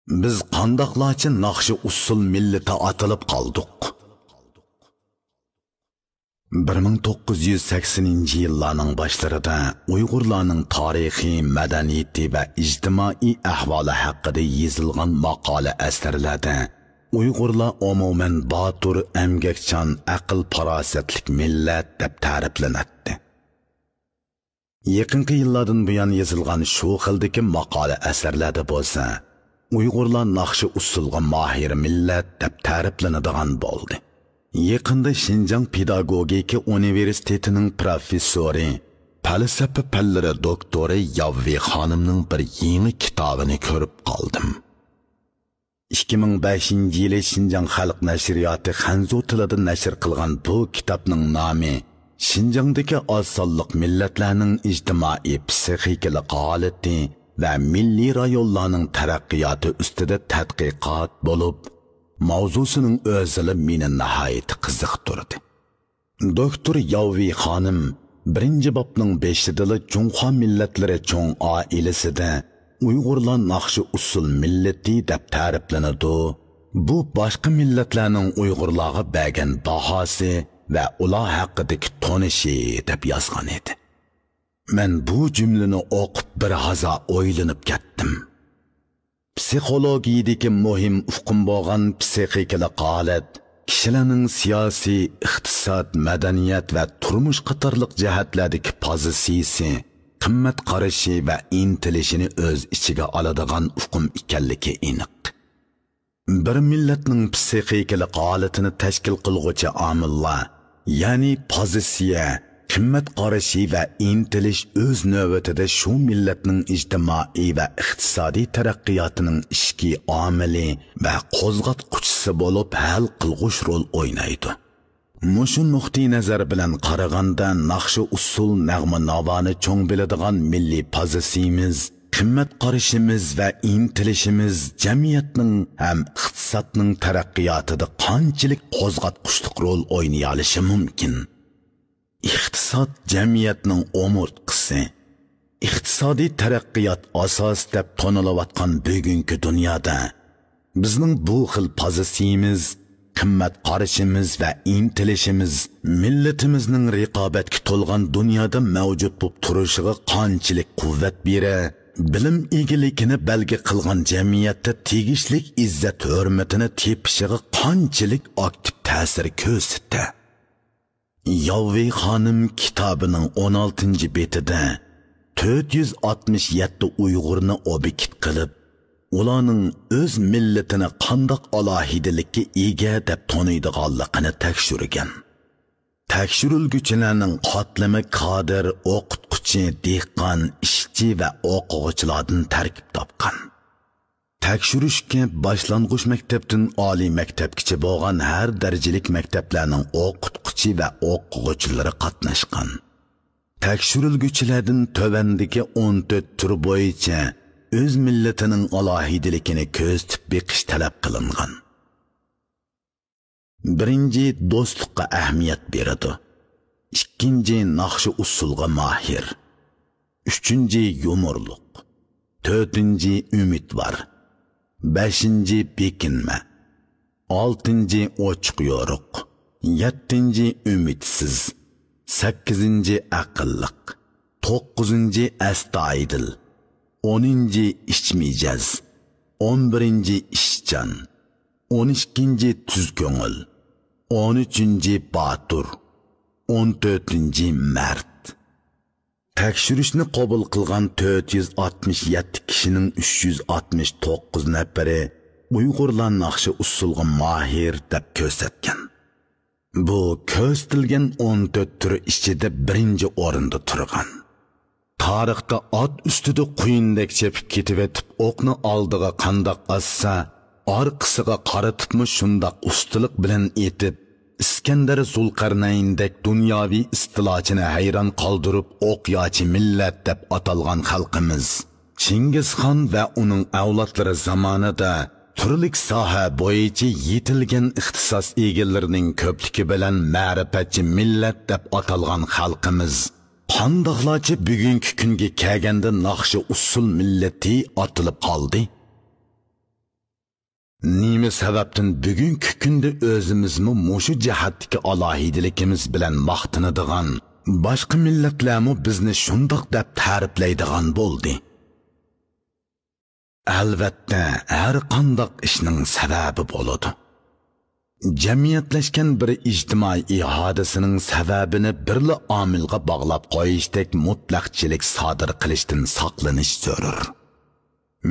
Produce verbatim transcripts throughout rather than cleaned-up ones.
بىز قانداقلارچە ناخشا ئۇسسۇل مىللىتى ئاتىلىپ قالدۇق؟ بىر مىڭ توققۇز يۈز سەكسىنىنچى يىللارنىڭ باشلىرىدا ئۇيغۇرلارنىڭ تارىخىي، مەدەنىيىتى ۋە ئىجتىمائىي ئەھۋالى ھەققىدە يېزىلغان ماقالە ئەسەرلەردە ئۇيغۇرلار ئومۇمەن باتۇر، ئەمگەكچان، ئەقىل-پاراسەتلىك مىللەت دەپ تەرىپلىنەتتى. يېقىنقى يىللاردىن بۇيان يېزىلغان شۇ خىلدىكى ماقالە ئەسەرلەردە بولسا، ئۇيغۇرلار ناخشا ئۇسسۇلغا ماھىر مىللەت دەپ تەرىپلىنىدىغان بولدى. يېقىندا شىنجاڭ پېداگوگىكا ئۇنىۋېرسىتېتىنىڭ پروفېسسورى، پەلسەپە پەنلىرى دوكتورى ياۋۋېي خانىمنىڭ بىر يېڭى كىتابىنى كۆرۈپ قالدىم. ئىككى مىڭ بەشىنچى يىلى شىنجاڭ خەلق نەشرىياتى خەنزۇ تىلىدا نەشر قىلغان بۇ كىتابنىڭ نامى شىنجاڭدىكى ئاز سانلىق مىللەتلەرنىڭ ئىجتىمائىي پسىخىكىلىق ھالىتى ۋە مىللىي رايونلارنىڭ تەرەققىياتى ئۈستىدە تەتقىقات بولۇپ، ماۋزۇسىنىڭ ئۆزىلا مېنى ناھايىتى قىزىقتۇردى. دوكتور ياۋۋېي خانىم بىرىنچى بابنىڭ بېشىدىلا جۇڭخۇا مىللەتلىرى چوڭ ئائىلىسىدە ئۇيغۇرلار ناخشا ئۇسسۇل مىللىتى دەپ تەرىپلىنىدۇ. بۇ باشقا مىللەتلەرنىڭ ئۇيغۇرلارغا بەرگەن باھاسى ۋە ئۇلار ھەققىدىكى تونۇشى دەپ يازغان ئىدى. مەن بۇ جۈملىنى ئوقۇپ بىر ھازا ئويلىنىپ كەتتىم. پسىخولوگىيىدىكى مۇھىم ئۇقۇم بولغان پسىخىكىلىق ھالەت كىشىلەرنىڭ سىياسىي، ئىقتىساد، مەدەنىيەت ۋە تۇرمۇش قاتارلىق جەھەتلەردىكى پوزىتسىيىسى، قىممەت قارىشى ۋە ئىنتىلىشىنى ئۆز ئىچىگە ئالىدىغان ئۇقۇم ئىكەنلىكى ئېنىق. بىر مىللەتنىڭ پسىخىكىلىق ھالىتىنى تەشكىل قىلغۇچى ئامىللار، يەنى پوزىتسىيە، قىممەت قارىشى ۋە ئىنتىلىش ئۆز نۆۋىتىدە شۇ مىللەتنىڭ ئىجتىمائىي ۋە ئىقتىسادىي تەرەققىياتىنىڭ ئىچكى ئامىلى ۋە قوزغاتقۇچىسى بولۇپ ھەل قىلغۇچ رول ئوينايدۇ. مۇشۇ نۇقتىئىنەزەر بىلەن قارىغاندا، ناخشا ئۇسسۇل نەغمە ناۋانى چوڭ بىلىدىغان مىللىي پوزىتسىيىمىز، قىممەت قارىشىمىز ۋە ئىنتىلىشىمىز جەمئىيەتنىڭ ھەم ئىقتىسادنىڭ تەرەققىياتىدا قانچىلىك قوزغاتقۇچلۇق رول ئوينىيالىشى مۇمكىن. ئىقتىساد جەمئىيەتنىڭ ئومۇرتقىسى، ئىقتىسادىي تەرەققىيات ئاساسى دەپ تونۇلۇۋاتقان بۈگۈنكى دۇنيادا بىزنىڭ بۇ خىل پوزىتسىيىمىز، قىممەت قارىشىمىز ۋە ئىنتىلىشىمىز مىللىتىمىزنىڭ رىقابەتكە تولغان دۇنيادا مەۋجۇت بولۇپ تۇرۇشىغا قانچىلىك قۇۋۋەت بېرە، بىلىم ئىگىلىكىنى بەلگە قىلغان جەمئىيەتتە تېگىشلىك ئىززەت-ھۆرمىتىنى تېپىشىغا قانچىلىك ئاكتىپ تەسىر كۆرسىتە. ياۋۋېي خانىم كىتابىنىڭ ئون ئالتىنچى بېتىدە تۆت يۈز ئاتمىش يەتتە ئۇيغۇرنى ئوبيېكت قىلىپ، ئۇلارنىڭ ئۆز مىللىتىنى قانداق ئالاھىدىلىككە ئىگە دەپ تونۇيدىغانلىقىنى تەكشۈرگەن. تەكشۈرۈلگۈچىلەرنىڭ قاتلىمى كادىر، ئوقۇتقۇچى، دېھقان، ئىشچى ۋە ئوقۇغۇچىلاردىن تەركىب تاپقان. تەكشۈرۈشكە باشلانغۇچ مەكتەپتىن ئالىي مەكتەپكىچە بولغان ھەر دەرىجىلىك مەكتەپلەرنىڭ ئوقۇتقۇچى ۋە ئوقۇغۇچىلىرى قاتناشقان. تەكشۈرۈلگۈچىلەردىن تۆۋەندىكى ئون تۆت تۈر بويىچە ئۆز مىللىتىنىڭ ئالاھىدىلىكىنى كۆزىتىپ بېقىش تەلەپ قىلىنغان. بىرىنچى، دوستلۇققا ئەھمىيەت بېرىدۇ. ئىككىنچى، ناخشا ئۇسسۇلغا ماھىر. ئۈچىنچى، يۇمۇرلۇق. تۆتىنچى، ئۈمىدۋار. بەشىنچى، بېكىنمە. ئالتىنچى، ئوچۇق يورۇق. يەتتىنچى، ئۈمىدسىز. سەككىزىنچى، ئەقىللىق. توققۇزىنچى، ئەستايىدىل. ئونىنچى، ئىچ مىجەز. ئون بىرىنچى، ئىشچان. ئون ئىككىنچى، تۈز كۆڭۈل. ئون ئۈچىنچى، باتۇر. ئون تۆتىنچى، مەرد. تەكشۈرۈشنى قوبۇل قىلغان تۆت يۈز ئاتمىش يەتتە كىشىنىڭ ئۈچ يۈز ئاتمىش توققۇز نەپىرى ئۇيغۇرلار ناخشا ئۇسسۇلغا ماھىر دەپ كۆرسەتكەن. بۇ كۆرسىتىلگەن ئون تۆت تۈر ئىچىدە بىرىنچى ئورۇندا تۇرغان. تارىختا ئات ئۈستىدە قۇيۇندەك چېپىپ كېتىۋېتىپ، ئوقنى ئالدىغا قانداق ئاتسا، ئارقىسىغا قارىتىپمۇ شۇنداق ئۇستىلىق بىلەن ئېتىپ، ئىسكەندەر زۇلقەرنەيندەك دۇنياۋى ئىستىلاچىنى ھەيران قالدۇرۇپ، ئوقياچى مىللەت دەپ ئاتالغان خەلقىمىز، چىڭگىزخان ۋە ئۇنىڭ ئەۋلادلىرى زامانىدا تۈرلۈك ساھە بويىچە يېتىلگەن ئىختىساس ئىگىلىرىنىڭ كۆپلۈكى بىلەن مەرىپەتچى مىللەت دەپ ئاتالغان خەلقىمىز قانداقلارچە بۈگۈنكى كۈنگە كەلگەندە ناخشا ئۇسسۇل مىللىتى ئاتىلىپ قالدى؟ نېمە سەۋەبتىن بۈگۈنكى كۈندە ئۆزىمىزمۇ مۇشۇ جەھەتتىكى ئالاھىدىلىكىمىز بىلەن ماختىنىدىغان، باشقا مىللەتلەرمۇ بىزنى شۇنداق دەپ تەرىپلەيدىغان بولدى؟ ئەلۋەتتە، ھەر قانداق ئىشنىڭ سەۋەبى بولىدۇ. جەمئىيەتلەشكەن بىر ئىجتىمائىي ھادىسىنىڭ سەۋەبىنى بىرلا ئامىلغا باغلاپ قويۇشتەك مۇتلەقچىلىك سادىر قىلىشتىن ساقلىنىش زۆرۈر.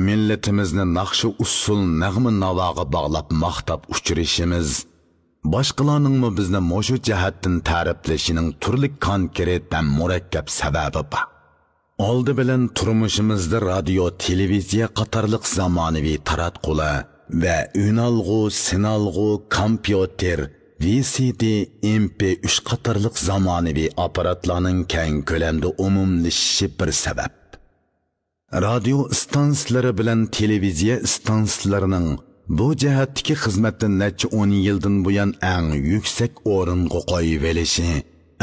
مىللىتىمىزنى ناخشا-ئۇسسۇل، نەغمە-ناۋاغا باغلاپ ماختاپ ئۇچرىشىمىز، باشقىلارنىڭمۇ بىزنى مۇشۇ جەھەتتىن تەرىپلىشىنىڭ تۈرلۈك كونكرېت ھەم مۇرەككەپ سەۋەبى بار. ئالدى بىلەن تۇرمۇشىمىزدا رادىيو، تېلېۋىزىيە قاتارلىق زامانىۋى تاراتقۇلار ۋە ئۈنئالغۇ، سىنئالغۇ، كومپيۇتېر، ۋى سى دى، ئېم پى ئۈچ قاتارلىق زامانىۋى ئاپپاراتلارنىڭ كەڭ كۆلەمدە ئومۇملىشىشى بىر سەۋەب. رادىيو ئىستانسىلىرى بىلەن تېلېۋىزىيە ئىستانسىلىرىنىڭ بۇ جەھەتتىكى خىزمەتتە نەچچە ئون يىلدىن بۇيان ئەڭ يۈكسەك ئورۇنغا قويۇۋېلىشى،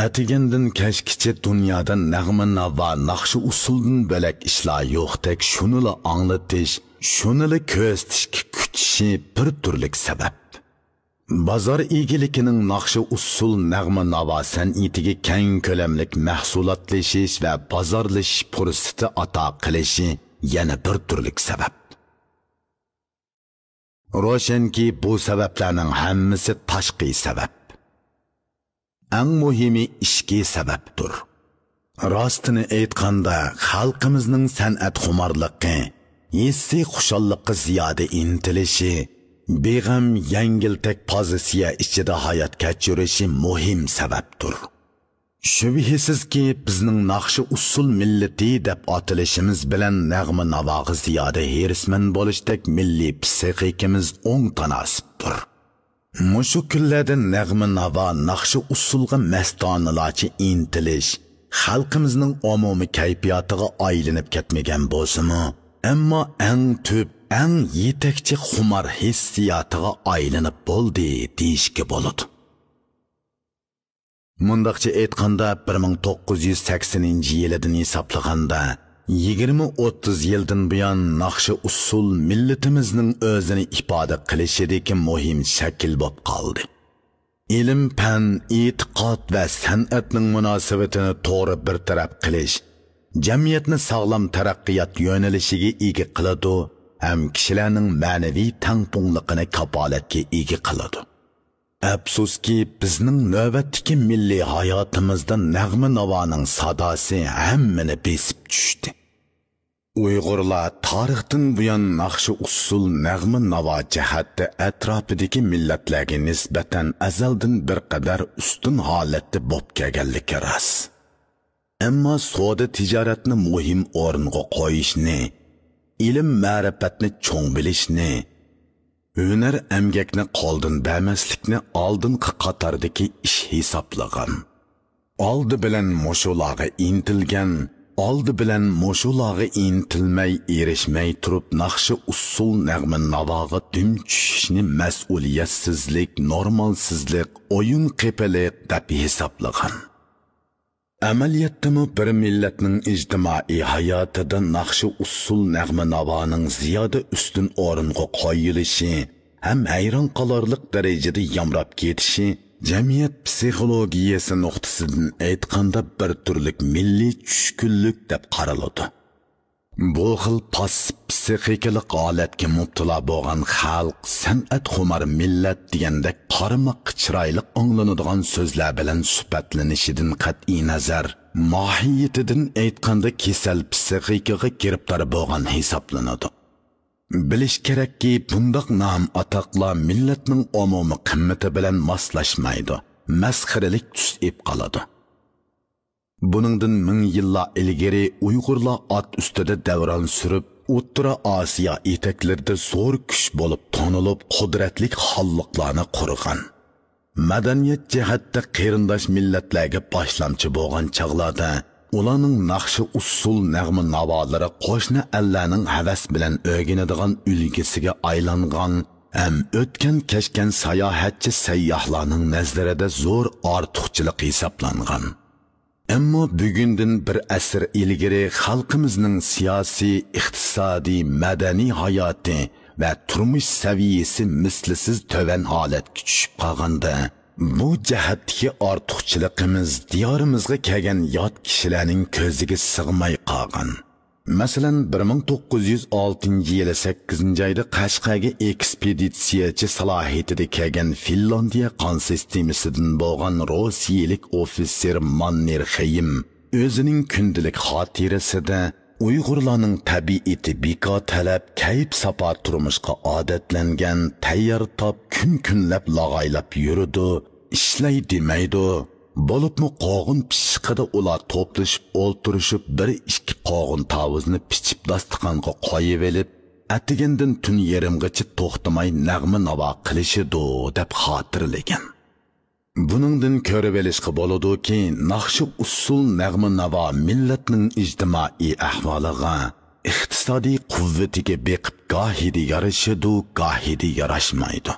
ئەتىگەندىن كەچكىچە دۇنيادا نەغمە-ناۋا، ناخشا-ئۇسسۇلدىن بۆلەك ئىشلار يوقتەك شۇنىلا ئاڭلىتىش، شۇنىلا كۆرسىتىشكە كۈچىشى بىر تۈرلۈك سەۋەب. بازار ئىگىلىكىنىڭ ناخشا-ئۇسسۇل، نەغمە-ناۋا سەنئىتىگە كەڭ كۆلەملىك مەھسۇلاتلىشىش ۋە بازارلىشىش پۇرسىتى ئاتا قىلىشى يەنە بىر تۈرلۈك سەۋەب. روشەنكى، بۇ سەۋەبلەرنىڭ ھەممىسى تاشقى سەۋەب. ئەڭ مۇھىمى ئىچكى سەۋەبتۇر. راستىنى ئېيتقاندا، خەلقىمىزنىڭ سەنئەتخۇمارلىقى، ھېسسىي خۇشاللىققا زىيادە ئىنتىلىشى، بىغەم، يەڭگىلتەك پوزىتسىيە ئىچىدە ھايات كەچۈرۈشى مۇھىم سەۋەبتۇر. شۈبھىسىزكى، بىزنىڭ ناخشا-ئۇسسۇل مىللىتى دەپ ئاتىلىشىمىز بىلەن نەغمە-ناۋاغا زىيادە ھېرىسمەن بولۇشتەك مىللىي پىسخىكىمىز ئوڭ تاناسىپتۇر. مۇشۇ كۈنلەردە نەغمە-ناۋا، ناخشا-ئۇسسۇلغا مەستانىلارچە ئىنتىلىش خەلقىمىزنىڭ ئومۇمىي كەيپىياتىغا ئايلىنىپ كەتمىگەن بولسىمۇ، ئەمما ئەڭ تۈپ، ئەڭ يېتەكچى خۇمار ھېسسىياتىغا ئايلىنىپ بولدى دېيىشكە بولىدۇ. مۇنداقچە ئېيتقاندا، بىر مىڭ توققۇز يۈز سەكسىنىنچى يىلىدىن ھېسابلىغاندا، يىگىرمە ئوتتۇز يىلدىن بۇيان ناخشا-ئۇسسۇل مىللىتىمىزنىڭ ئۆزىنى ئىپادە قىلىشىدىكى مۇھىم شەكىل بولۇپ قالدى. ئىلىم-پەن، ئېتىقاد ۋە سەنئەتنىڭ مۇناسىۋىتىنى توغرا بىر تەرەپ قىلىش، جەمئىيەتنى ساغلام تەرەققىيات يۆنىلىشىگە ئىگە قىلىدۇ ھەم كىشىلەرنىڭ مەنىۋى تەڭپۇڭلۇقىنى كاپالەتكە ئىگە قىلىدۇ. ئەپسۇسكى، بىزنىڭ نۆۋەتتىكى مىللىي ھاياتىمىزدا نەغمە-ناۋانىڭ ساداسى ھەممىنى بېسىپ چۈشتى. ئۇيغۇرلار تارىختىن بۇيان ناخشا-ئۇسسۇل، نەغمە-ناۋا جەھەتتە ئەتراپىدىكى مىللەتلەرگە نىسبەتەن ئەزەلدىن بىر قەدەر ئۈستۈن ھالەتتە بولۇپ كەلگەنلىكى راست. ئەمما سودا تىجارەتنى مۇھىم ئورۇنغا قويۇشنى، ئىلىم مەرىپەتنى چوڭ بىلىشنى، ھۈنەر ئەمگەكنى قولدىن بەرمەسلىكنى ئالدىنقى قاتاردىكى ئىش ھېسابلىغان. ئالدى بىلەن مۇشۇلارغا ئىنتىلگەن، ئالدى بىلەن مۇشۇلارغا ئىنتىلمەي، ئېرىشمەي تۇرۇپ ناخشا ئۇسسۇل، نەغمە ناۋاغا دۈم چۈشۈشنى مەسئۇلىيەتسىزلىك، نورمالسىزلىق، ئويۇن قېپىلىق دەپ ھېسابلىغان. ئەمەلىيەتتىمۇ بىر مىللەتنىڭ ئىجتىمائىي ھاياتىدا ناخشا ئۇسسۇل، نەغمە ناۋانىڭ زىيادە ئۈستۈن ئورۇنغا قويۇلۇشى ھەم ھەيران قالارلىق دەرىجىدە يامراپ كېتىشى جەمئىيەت پسىخولوگىيەسى نۇقتىسىدىن ئېيتقاندا بىر تۈرلۈك مىللىي چۈشكۈنلۈك دەپ قارىلىدۇ. بۇ خىل پاسسىپ پسىخىكىلىق ھالەتكە مۇپتىلا بولغان خەلق، سەنئەتخۇمار مىللەت دېگەندەك قارىماققا چىرايلىق ئاڭلىنىدىغان سۆزلەر بىلەن سۈپەتلىنىشىدىن قەتئىينەزەر، ماھىيىتىدىن ئېيتقاندا كېسەل پسىخىكىغا گىرىپتار بولغان ھېسابلىنىدۇ. بىلىش كېرەككى، بۇنداق نام-ئاتاقلار مىللەتنىڭ ئومۇمىي قىممىتى بىلەن ماسلاشمايدۇ، مەسخىرىلىك تۈس ئېلىپ قالىدۇ. بۇنىڭدىن مىڭ يىللار ئىلگىرى ئۇيغۇرلار ئات ئۈستىدە دەۋران سۈرۈپ، ئوتتۇرا ئاسىيا ئېتەكلىرىدە زور كۈچ بولۇپ تونۇلۇپ، قۇدرەتلىك خانلىقلارنى قۇرغان. مەدەنىيەت جەھەتتە قېرىنداش مىللەتلەرگە باشلامچى بولغان چاغلاردا، ئۇلارنىڭ ناخشا ئۇسسۇل، نەغمە ناۋالىرى قوشنا ئەللەرنىڭ ھەۋەس بىلەن ئۆگىنىدىغان ئۈلگىسىگە ئايلانغان ھەم ئۆتكەن كەچكەن ساياھەتچى سەيياھلارنىڭ نەزىرىدە زور ئارتۇقچىلىق ھېسابلانغان. ئەمما بۈگۈندىن بىر ئەسىر ئىلگىرى خەلقىمىزنىڭ سىياسىي، ئىقتىسادىي، مەدەنىي ھاياتى ۋە تۇرمۇش سەۋىيەسى مىسلىسىز تۆۋەن ھالەتكە چۈشۈپ قالغاندا، بۇ جەھەتتىكى ئارتۇقچىلىقىمىز دىيارىمىزغا كەلگەن يات كىشىلەرنىڭ كۆزىگە سىغماي قالغان. مەسىلەن، بىر مىڭ توققۇز يۈز ئالتىنچى يىلى سەككىزىنچى ئايدا قەشقەرگە ئېكسپېدىتسىيەچى سالاھىيىتىدە كەلگەن فىنلاندىيە قان سىستېمىسىدىن بولغان روسىيىلىك ئوفىتسېر ماننېرخېيم ئۆزىنىڭ كۈندىلىك خاتىرىسىدە، ئۇيغۇرلارنىڭ تەبىئىتى بىكار تەلەپ، كەيپ-ساپا تۇرمۇشقا ئادەتلەنگەن، تەييار تاپ، كۈن-كۈنلەپ لاغايلاپ يۈرىدۇ، ئىشلەي دېمەيدۇ. بولۇپمۇ قوغۇن پىششىقىدا ئۇلار توپلىشىپ ئولتۇرۇشۇپ، بىر-ئىككى قوغۇن تاۋۇزنى پىچىپ داستىخانغا قويۇۋېلىپ، ئەتىگەندىن تۈن يېرىمغىچە توختىماي نەغمە-ناۋا قىلىشىدۇ، دەپ خاتىرىلىگەن. بۇنىڭدىن كۆرۈۋېلىشقا بولىدۇكى، ناخشا-ئۇسسۇل، نەغمە-ناۋا مىللەتنىڭ ئىجتىمائىي ئەھۋالىغا، ئىقتىسادىي قۇۋۋىتىگە بېقىپ گاھىدا يارىشىدۇ، گاھىدا ياراشمايدۇ.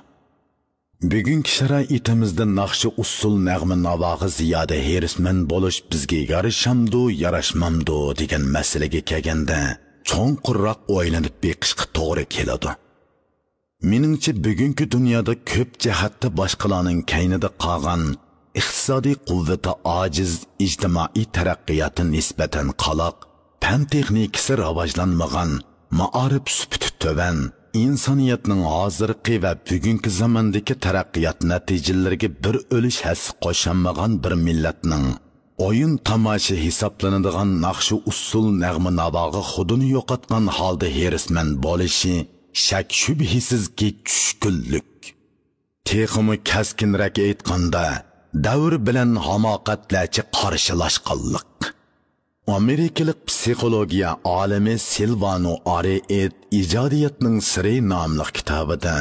بۈگۈنكى شارائىتىمىزدا ناخشا-ئۇسسۇل، نەغمە-ناۋاغا زىيادە ھېرىسمەن بولۇش بىزگە يارىشامدۇ، ياراشمامدۇ دېگەن مەسىلىگە كەلگەندە، چوڭقۇرراق ئويلىنىپ بېقىشقا توغرا كېلىدۇ. مېنىڭچە، بۈگۈنكى دۇنيادا كۆپ جەھەتتە باشقىلارنىڭ كەينىدە قالغان، ئىقتىسادىي قۇۋۋىتى ئاجىز، ئىجتىمائىي تەرەققىياتى نىسبەتەن قالاق، پەن تېخنىكىسى راۋاجلانمىغان، مائارىپ سۈپىتى تۆۋەن، ئىنسانىيەتنىڭ ھازىرقى ۋە بۈگۈنكى زاماندىكى تەرەققىيات نەتىجىلىرىگە بىر ئۈلۈش ھەسسە قوشالمىغان بىر مىللەتنىڭ ئويۇن-تاماشا ھېسابلىنىدىغان ناخشا-ئۇسسۇل، نەغمە-ناۋاغا خۇدىنى يوقاتقان ھالدا ھېرىسمەن بولۇشى شەك-شۈبھىسىزكى چۈشكۈنلۈك. تېخىمۇ كەسكىنرەك ئېيتقاندا، دەۋر بىلەن ھاماقەتلەرچە قارشىلاشقانلىق. ئامېرىكىلىق پسىخولوگىيە ئالىمى سىلۋانو ئارېئېت ئىجادىيەتنىڭ سىرى ناملىق كىتابىدا،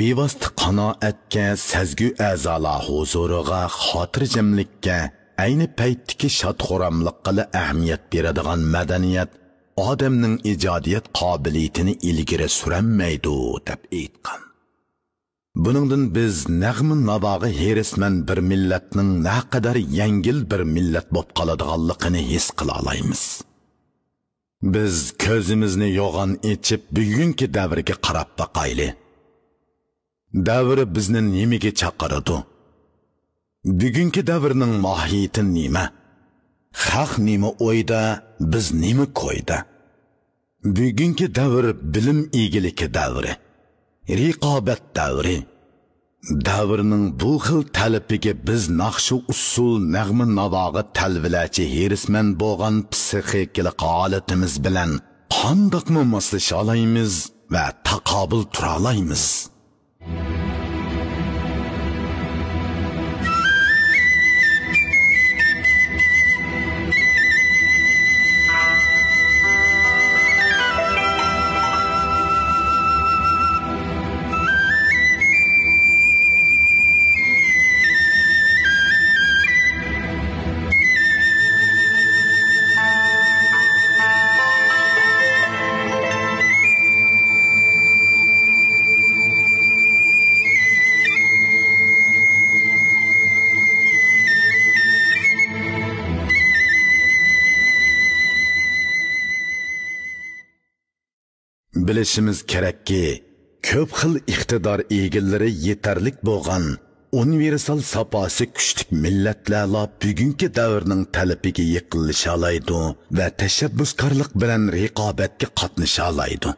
بىۋاسىتە قانائەتكە، سەزگۈ ئەزالار ھۇزۇرىغا، خاتىرجەملىككە، ئەينى پەيتتىكى شاد-خۇراملىققىلا ئەھمىيەت بېرىدىغان مەدەنىيەت ئادەمنىڭ ئىجادىيەت قابىلىيىتىنى ئىلگىرى سۈرەلمەيدۇ، دەپ ئېيتقان. بۇنىڭدىن بىز نەغمە-ناۋاغا ھېرىسمەن بىر مىللەتنىڭ نەقەدەر يەڭگىل بىر مىللەت بولۇپ قالىدىغانلىقىنى ھېس قىلالايمىز. بىز كۆزىمىزنى يوغان ئېچىپ، بۈگۈنكى دەۋرگە قاراپ باقايلى. دەۋر بىزنى نېمىگە چاقىرىدۇ؟ بۈگۈنكى دەۋرنىڭ ماھىيىتى نېمە؟ خەق نېمە ئويدا، بىز نېمە كويدا؟ بۈگۈنكى دەۋر بىلىم ئىگىلىكى دەۋرى، رىقابەت دەۋرى. دەۋرنىڭ بۇ خىل تەلىپىگە بىز ناخشا-ئۇسسۇل، نەغمە-ناۋاغا تەلۋىلەرچە ھېرىسمەن بولغان پسىخىكىلىق ھالىتىمىز بىلەن قانداقمۇ ماسلىشالايمىز ۋە تاقابىل تۇرالايمىز؟ بىلىشىمىز كېرەككى، كۆپ خىل ئىقتىدار ئىگىلىرى يېتەرلىك بولغان ئۇنىۋېرسال ساپاسى كۈچلۈك مىللەتلەرلا بۈگۈنكى دەۋرنىڭ تەلىپىگە يېقىنلىشالايدۇ ۋە تەشەببۇسكارلىق بىلەن رىقابەتكە قاتنىشالايدۇ.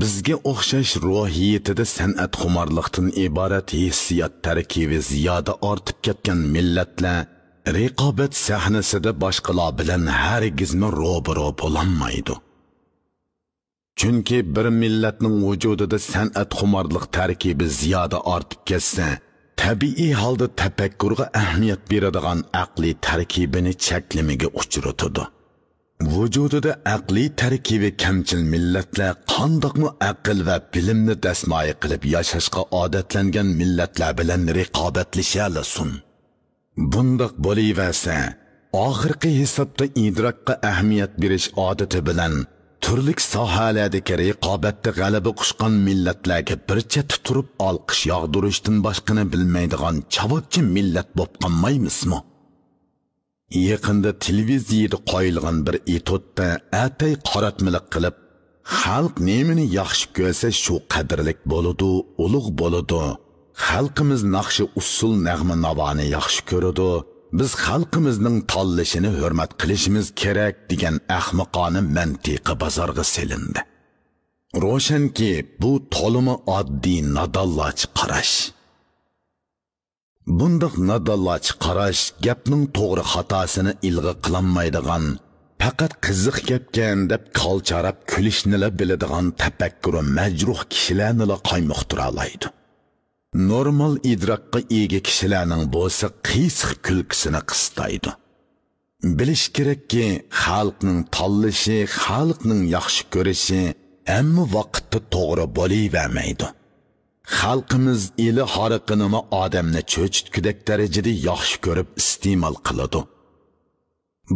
بىزگە ئوخشاش روھىيىتىدە سەنئەتخۇمارلىقتىن ئىبارەت ھېسسىيات تەركىبى زىيادە ئارتىپ كەتكەن مىللەتلەر رىقابەت سەھنىسىدە باشقىلار بىلەن ھەرگىزمۇ روبىرو بولالمايدۇ. چۈنكى بىر مىللەتنىڭ ۋۇجۇدىدا سەنئەتخۇمارلىق تەركىبى زىيادە ئارتىپ كەتسە، تەبىئىي ھالدا تەپەككۇرغا ئەھمىيەت بېرىدىغان ئەقلىي تەركىبىنى چەكلىمىگە ئۇچرىتىدۇ. ۋۇجۇدىدا ئەقلىي تەركىبى كەمچىل مىللەتلەر قانداقمۇ ئەقىل ۋە بىلىمنى دەسمايە قىلىپ ياشاشقا ئادەتلەنگەن مىللەتلەر بىلەن رىقابەتلىشەلىسۇن؟ بۇنداق بولۇۋەرسە، ئاخىرقى ھېسابتا ئىدراكقا ئەھمىيەت بېرىش ئادىتى بىلەن تۈرلۈك ساھەلەردىكى رىقابەتتە غەلىبە قۇچقان مىللەتلەرگە بىر چەتتە تۇرۇپ ئالقىش ياغدۇرۇشتىن باشقىنى بىلمەيدىغان چاۋاكچى مىللەت بولۇپ قالمايمىزمۇ؟ يېقىندا تېلېۋىزىيىدە قويۇلغان بىر ئېتيۇدتا ئەتەي قاراتمىلىق قىلىپ، خەلق نېمىنى ياخشى كۆرسە، شۇ قەدىرلىك بولىدۇ، ئۇلۇغ بولىدۇ. خەلقىمىز ناخشا، ئۇسسۇل، نەغمە، ناۋانى ياخشى كۆرىدۇ. بىز خەلقىمىزنىڭ تاللىشىنى ھۆرمەت قىلىشىمىز كېرەك، دېگەن ئەخمىقانە مەنتىقى بازارغا سېلىندى. روشەنكى، بۇ تولىمۇ ئاددىي، نادانلارچە قاراش. بۇنداق نادانلارچە قاراش گەپنىڭ توغرا خاتاسىنى ئىلغا قىلالمايدىغان، پەقەت قىزىق گەپكەن دەپ كالچاراپ كۈلۈشنىلا بىلىدىغان تەپەككۇرى مەجرۇھ كىشىلەرنىلا قايمۇقتۇرالايدۇ. نورمال ئىدراكقا ئىگە كىشىلەرنىڭ بولسا قىيسىق كۈلكىسىنى قىستايدۇ. بىلىش كېرەككى، خەلقنىڭ تاللىشى، خەلقنىڭ ياخشى كۆرۈشى ھەممە ۋاقىتتا توغرا بولۇۋەرمەيدۇ. خەلقىمىز ئىلى ھارىقىنىمۇ ئادەمنى چۆچۈتكۈدەك دەرىجىدە ياخشى كۆرۈپ ئىستېمال قىلىدۇ.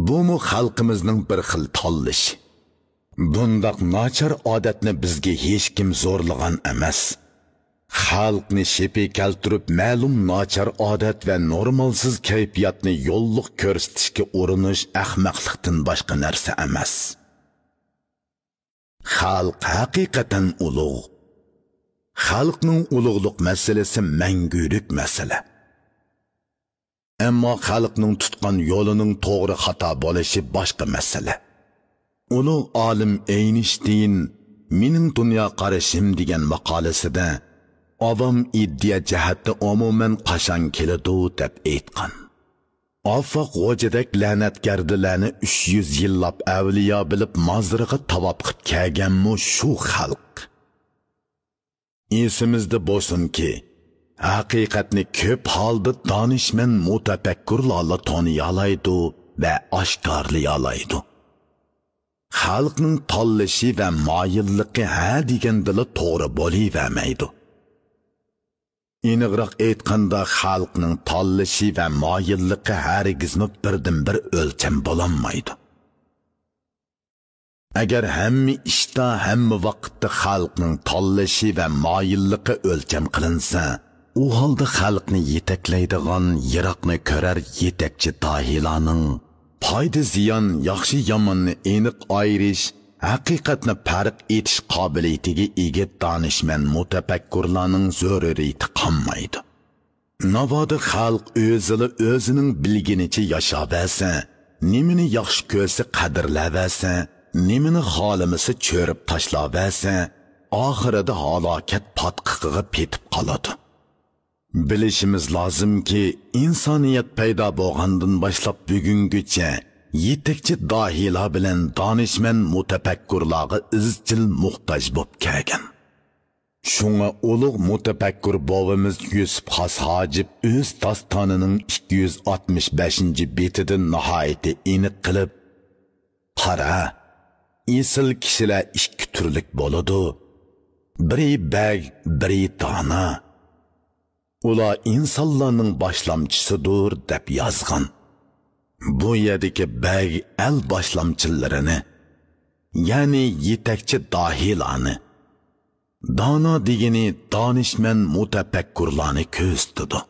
بۇمۇ خەلقىمىزنىڭ بىر خىل تاللىشى. بۇنداق ناچار ئادەتنى بىزگە ھېچكىم زورلىغان ئەمەس. خەلقنى شېپى كەلتۈرۈپ، مەلۇم ناچار ئادەت ۋە نورمالسىز كەيپىياتنى يوللۇق كۆرسىتىشكە ئۇرۇنۇش ئەخمەقلىقتىن باشقا نەرسە ئەمەس. خەلق ھەقىقەتەن ئۇلۇغ. خەلقنىڭ ئۇلۇغلۇق مەسىلىسى مەڭگۈلۈك مەسىلە. ئەمما خەلقنىڭ تۇتقان يولىنىڭ توغرا خاتا بولۇشى باشقا مەسىلە. ئۇلۇغ ئالىم ئەينىشتىين «مېنىڭ دۇنيا قارىشىم» دېگەن ماقالىسىدە، ئاۋام ئىدىيە جەھەتتە ئومۇمەن قاچان كېلىدۇ دەپ ئېيتقان. ئافاق غوجىدەك لەنەتگەردىلەرنى ئۈچ يۈز يىللاپ ئەۋلىيا بىلىپ مازىرىغا تاۋاپ قىپ كەلگەنمۇ شۇ خەلق. ئېسىمىزدە بولسۇنكى، ھەقىقەتنى كۆپ ھالدا دانىشمەن مۇتەپەككۇرلارلا تونۇيالايدۇ ۋە ئاشكارىلىيالايدۇ. خەلقنىڭ تاللىشى ۋە مايىللىقى ھە دېگەندىلا توغرا بولۇۋەرمەيدۇ. ئېنىقراق ئېيتقاندا، خەلقنىڭ تاللىشى ۋە مايىللىقى ھەرگىزمۇ بىردىنبىر ئۆلچەم بولالمايدۇ. ئەگەر ھەممە ئىشتا، ھەممە ۋاقىتتا خەلقنىڭ تاللىشى ۋە مايىللىقى ئۆلچەم قىلىنسا، ئۇ ھالدا خەلقنى يېتەكلەيدىغان، يىراقنى كۆرەر يېتەكچى داھىيلارنىڭ، پايدا زىيان، ياخشى ياماننى ئېنىق ئايرىش، ھەقىقەتنى پەرق ئېتىش قابىلىيىتىگە ئىگە دانىشمەن مۇتەپەككۇرلارنىڭ زۆرۈرىيىتى قالمايدۇ. ناۋادا خەلق ئۆزىلا ئۆزىنىڭ بىلگىنىچە ياشاۋەرسە، نېمىنى ياخشى كۆرسە قەدىرلەۋەرسە، نېمىنى خالىمىسا چۆرۈپ تاشلاۋەرسە، ئاخىرىدا ھالاكەت پاتقىقىغا پېتىپ قالىدۇ. بىلىشىمىز لازىمكى، ئىنسانىيەت پەيدا بولغاندىن باشلاپ بۈگۈنگىچە يېتەكچى داھىيلار بىلەن دانىشمەن مۇتەپەككۇرلارغا ئىزچىل موھتاج بولۇپ كەلگەن. شۇڭا ئۇلۇغ مۇتەپەككۇر بوۋىمىز يۈسۈپ خاس ھاجىپ ئۆز داستانىنىڭ ئىككى يۈز ئاتمىش بەشىنچى بېتىدە ناھايىتى ئېنىق قىلىپ، «قارا، ئېسىل كىشىلەر ئىككى تۈرلۈك بولىدۇ. بىرى بەگ، بىرى دانا. ئۇلار ئىنسانلارنىڭ باشلامچىسىدۇر» دەپ يازغان. بۇ يەردىكى بەگ ئەل باشلامچىلىرىنى، يەنى يېتەكچى داھىيلارنى، دانا دېگىنى دانىشمەن مۇتەپەككۇرلارنى كۆرسىتىدۇ.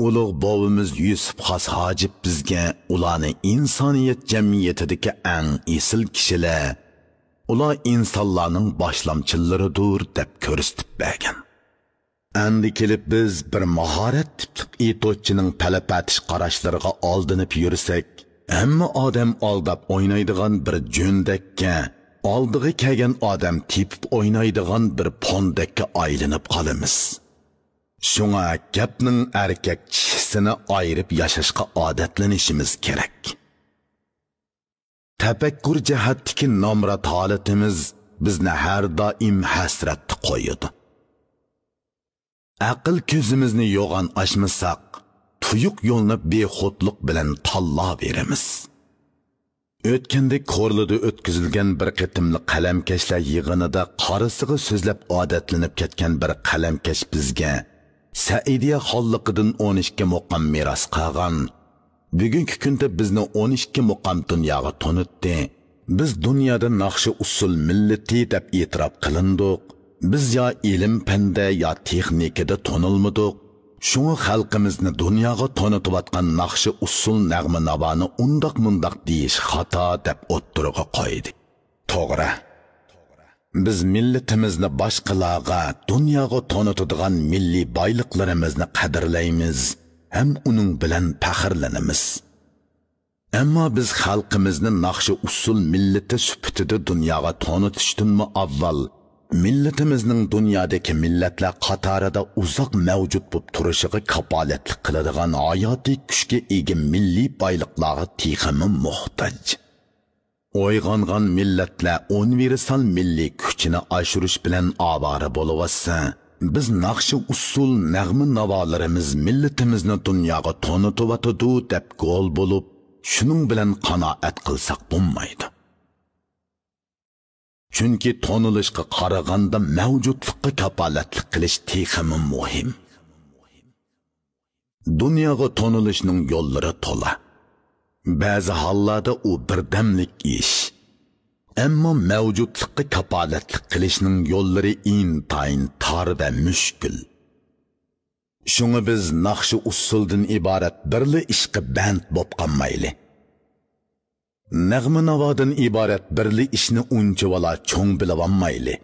ئۇلۇغ بوۋىمىز يۈسۈپ خاس ھاجىپ بىزگە ئۇلارنى ئىنسانىيەت جەمئىيىتىدىكى ئەڭ ئېسىل كىشىلەر، ئۇلار ئىنسانلارنىڭ باشلامچىلىرىدۇر دەپ كۆرسىتىپ بەرگەن. ئەمدى كېلىپ بىز بىر ماھارەت تىپلىق ئېيتوتچىنىڭ پەلەپەتىش قاراشلىرىغا ئالدىنىپ يۈرسەك، ھەممە ئادەم ئالداپ ئوينايدىغان بىر جۆندەككە، ئالدىغا كەلگەن ئادەم تېپىپ ئوينايدىغان بىر پوندەككە ئايلىنىپ قالىمىز. شۇڭا گەپنىڭ ئەركەك چىشىسىنى ئايرىپ ياشاشقا ئادەتلىنىشىمىز كېرەك. تەپەككۇر جەھەتتىكى نامرات ھالىتىمىز بىزنى ھەر دائىم ھەسرەتتە قويىدۇ. ئەقىل كۆزىمىزنى يوغان ئاچمىساق، تۇيۇق يولنى بىخۇدلۇق بىلەن تاللاۋېرىمىز. ئۆتكەندە كورلىدا ئۆتكۈزۈلگەن بىر قېتىملىق قەلەمكەشلەر يىغىنىدا قارىسىغا سۆزلەپ ئادەتلىنىپ كەتكەن بىر قەلەمكەش بىزگە سەئىدىيە خانلىقىدىن ئون ئىككى مۇقام مىراس قالغان، بۈگۈنكى كۈندە بىزنى ئون ئىككى مۇقام دۇنياغا تونۇتتى. بىز دۇنيادا ناخشا ئۇسسۇل مىللىتى دەپ ئېتىراپ قىلىندۇق. بىز يا ئىلىم-پەندە، يا تېخنىكىدا تونۇلمىدۇق. شۇڭا خەلقىمىزنى دۇنياغا تونۇتۇۋاتقان ناخشا ئۇسسۇل نەغمە-ناۋانى ئۇنداق-مۇنداق دېيىش خاتا دەپ ئوتتۇرىغا قويدى. توغرا. بىز مىللىتىمىزنى باشقىلارغا، دۇنياغا تونۇتىدىغان مىللىي بايلىقلىرىمىزنى قەدىرلەيمىز ھەم ئۇنىڭ بىلەن پەخىرلىنىمىز. ئەمما بىز خەلقىمىزنى ناخشا-ئۇسسۇل مىللىتى سۈپىتىدە دۇنياغا تونۇتۇشتىنمۇ ئاۋۋال، مىللىتىمىزنىڭ دۇنيادىكى مىللەتلەر قاتارىدا ئۇزاق مەۋجۇت بولۇپ تۇرۇشىغا كاپالەتلىك قىلىدىغان ھاياتىي كۈچكە ئىگە مىللىي بايلىقلارغا تېخىمۇ موھتاج. ئويغانغان مىللەتلەر ئۇنىۋېرسال مىللىي كۈچىنى ئاشۇرۇش بىلەن ئاۋارە بولۇۋاتسا، بىز ناخشا-ئۇسسۇل، نەغمە-ناۋالىرىمىز مىللىتىمىزنى دۇنياغا تونۇتۇۋاتىدۇ دەپ گول بولۇپ، شۇنىڭ بىلەن قانائەت قىلساق بولمايدۇ. چۈنكى تونۇلۇشقا قارىغاندا مەۋجۇتلۇققا كاپالەتلىك قىلىش تېخىمۇ مۇھىم. دۇنياغا تونۇلۇشنىڭ يوللىرى تولا. بەزى ھاللاردا ئۇ بىردەملىك ئىش. ئەمما مەۋجۇتلۇققا كاپالەتلىك قىلىشنىڭ يوللىرى ئىنتايىن تار ۋە مۈشكۈل. شۇڭا بىز ناخشا-ئۇسسۇلدىن ئىبارەت بىرلا ئىشقا بەند بولۇپ قالمايلى. نەغمە-ناۋادىن ئىبارەت بىرلا ئىشنى ئۇنچىۋالا چوڭ بىلىۋالمايلى.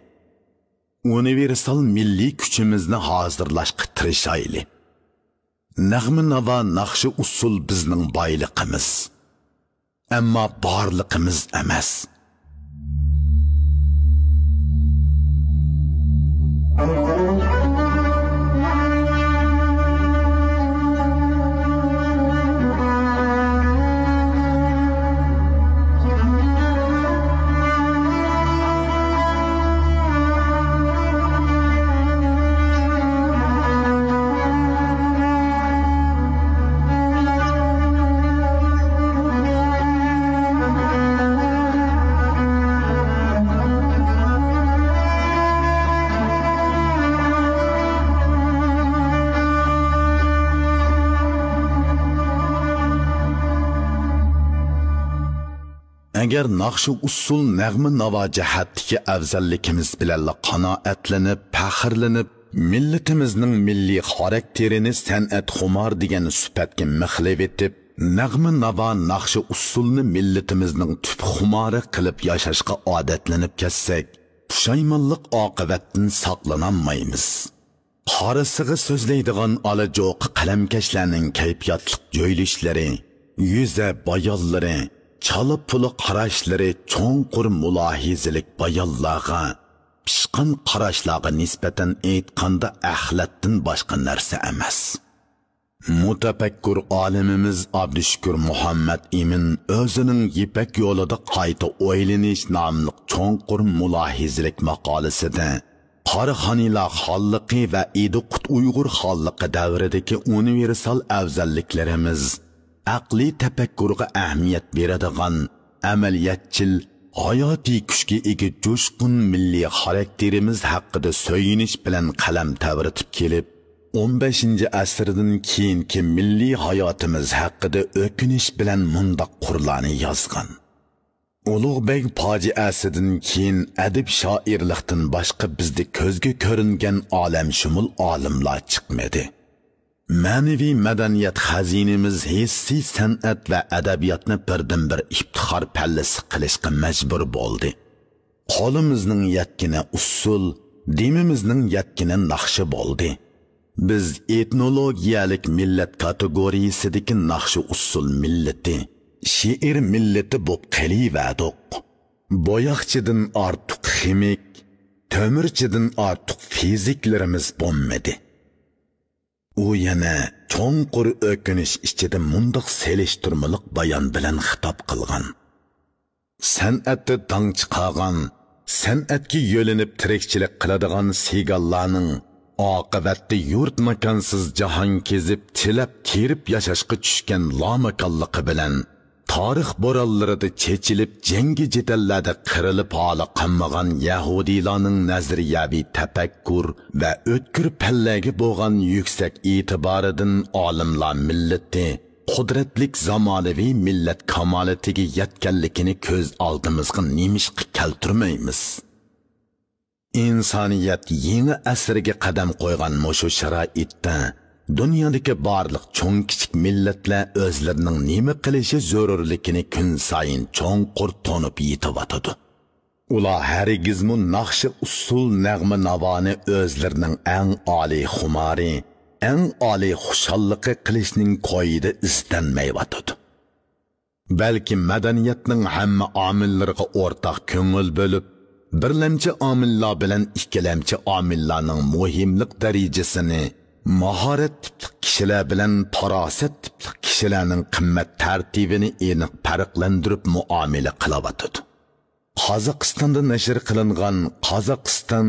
ئۇنىۋېرسال مىللىي كۈچىمىزنى ھازىرلاشقا تىرىشايلى. نەغمە-ناۋا، ناخشا-ئۇسسۇل بىزنىڭ بايلىقىمىز. ئەمما بارلىقىمىز ئەمەس. ئەگەر ناخشا-ئۇسسۇل، نەغمە-ناۋا جەھەتتىكى ئەۋزەللىكىمىز بىلەنلا قانائەتلىنىپ، پەخىرلىنىپ، مىللىتىمىزنىڭ مىللىي خاراكتېرىنى سەنئەتخۇمار دېگەن سۈپەتكە مىخلىۋېتىپ، نەغمە-ناۋا، ناخشا-ئۇسسۇلنى مىللىتىمىزنىڭ تۈپ خۇمارى قىلىپ ياشاشقا ئادەتلىنىپ كەتسەك، پۇشايمانلىق ئاقىۋەتتىن ساقلىنالمايمىز. قارىسىغا سۆزلەيدىغان ئالا-جوقا قەلەمكەشلەرنىڭ كەيپىياتلىق جۆيلۈشلىرى، يۈزە بايانلىرى، چالا-پۇلا قاراشلىرى چوڭقۇر مۇلاھىزىلىك بايانلارغا، پىشقان قاراشلارغا نىسبەتەن ئېيتقاندا ئەخلەتتىن باشقا نەرسە ئەمەس. مۇتەپەككۇر ئالىمىمىز ئابدۇشۈكۈر مۇھەممەد ئىمىن ئۆزىنىڭ يىپەك يولىدا قايتا ئويلىنىش ناملىق چوڭقۇر مۇلاھىزىلىك ماقالىسىدە، قاراخانىيلار خانلىقى ۋە ئىدىقۇت ئۇيغۇر خانلىقى دەۋرىدىكى ئۇنىۋېرسال ئەۋزەللىكلىرىمىز، ئەقلىي تەپەككۇرغا ئەھمىيەت بېرىدىغان، ئەمەلىيەتچىل، ھاياتىي كۈچكە ئىگە جۇشقۇن مىللىي خاراكتېرىمىز ھەققىدە سۆيۈنۈش بىلەن قەلەم تەۋرىتىپ كېلىپ، ئون بەشىنچى ئەسىردىن كېيىنكى مىللىي ھاياتىمىز ھەققىدە ئۆكۈنۈش بىلەن مۇنداق قۇرلارنى يازغان. ئۇلۇغبەگ پاجىئەسىدىن كېيىن ئەدىب-شائىرلىقتىن باشقا بىزدە كۆزگە كۆرۈنگەن ئالەمشۇمۇل ئالىملار چىقمىدى. مەنىۋى مەدەنىيەت خەزىنىمىز ھېسسىي سەنئەت ۋە ئەدەبىياتنى بىردىنبىر ئىپتىخار پەللىسى قىلىشقا مەجبۇر بولدى. قولىمىزنىڭ يەتكىنى ئۇسسۇل، دېمىمىزنىڭ يەتكىنى ناخشا بولدى. بىز ئېتنولوگىيەلىك مىللەت كاتېگورىيىسىدىكى ناخشا-ئۇسسۇل مىللىتى، شېئىر مىللىتى بولۇپ قېلىۋەردۇق. بوياقچىدىن ئارتۇق خىمىك، تۆمۈرچىدىن ئارتۇق فىزىكلىرىمىز بولمىدى. ئۇ يەنە چوڭقۇر ئۆكۈنۈش ئىچىدە مۇنداق سېلىشتۇرمىلىق بايان بىلەن خىتاب قىلغان: سەنئەتتە داڭ چىقارغان، سەنئەتكە يۆلىنىپ تىرىكچىلىك قىلىدىغان سىگانلارنىڭ ئاقىۋەتتە يۇرت ماكانسىز جاھان كېزىپ، تىلەپ تېرىپ ياشاشقا چۈشكەن لاماكانلىقى بىلەن، تارىخ بورانلىرىدا چېچىلىپ، جەڭگى جېدەللەردە قىرىلىپ ھالى قالمىغان يەھۇدىيلارنىڭ نەزەرىيەۋى تەپەككۇر ۋە ئۆتكۈر پەنلەرگە بولغان يۈكسەك ئېتىبارىدىن ئالىملار مىللىتى قۇدرەتلىك زامانىۋى مىللەت كامالىتىگە يەتكەنلىكىنى كۆز ئالدىمىزغا نېمىشقا كەلتۈرمەيمىز؟ ئىنسانىيەت يېڭى ئەسىرگە قەدەم قويغان مۇشۇ شارائىتتا، دۇنيادىكى بارلىق چوڭ-كىچىك مىللەتلەر ئۆزلىرىنىڭ نېمە قىلىشى زۆرۈرلۈكىنى كۈنسايىن چوڭقۇر تونۇپ يېتىۋاتىدۇ. ئۇلار ھەرگىزمۇ ناخشا، ئۇسسۇل، نەغمە، ناۋانى ئۆزلىرىنىڭ ئەڭ ئالىي خۇمارى، ئەڭ ئالىي خۇشاللىقى قىلىشنىڭ كويىدا ئىزدەنمەيۋاتىدۇ. بەلكى مەدەنىيەتنىڭ ھەممە ئامىللىرىغا ئورتاق كۆڭۈل بۆلۈپ، بىرلەمچى ئامىللار بىلەن ئىككىلەمچى ئامىللارنىڭ مۇھىملىق دەرىجىسىنى، ماھارەت تىپلىق كىشىلەر بىلەن پاراسەت تىپلىق كىشىلەرنىڭ قىممەت تەرتىپىنى ئېنىق پەرقلەندۈرۈپ مۇئامىلە قىلىۋاتىدۇ. قازاقىستاندا نەشر قىلىنغان قازاقىستان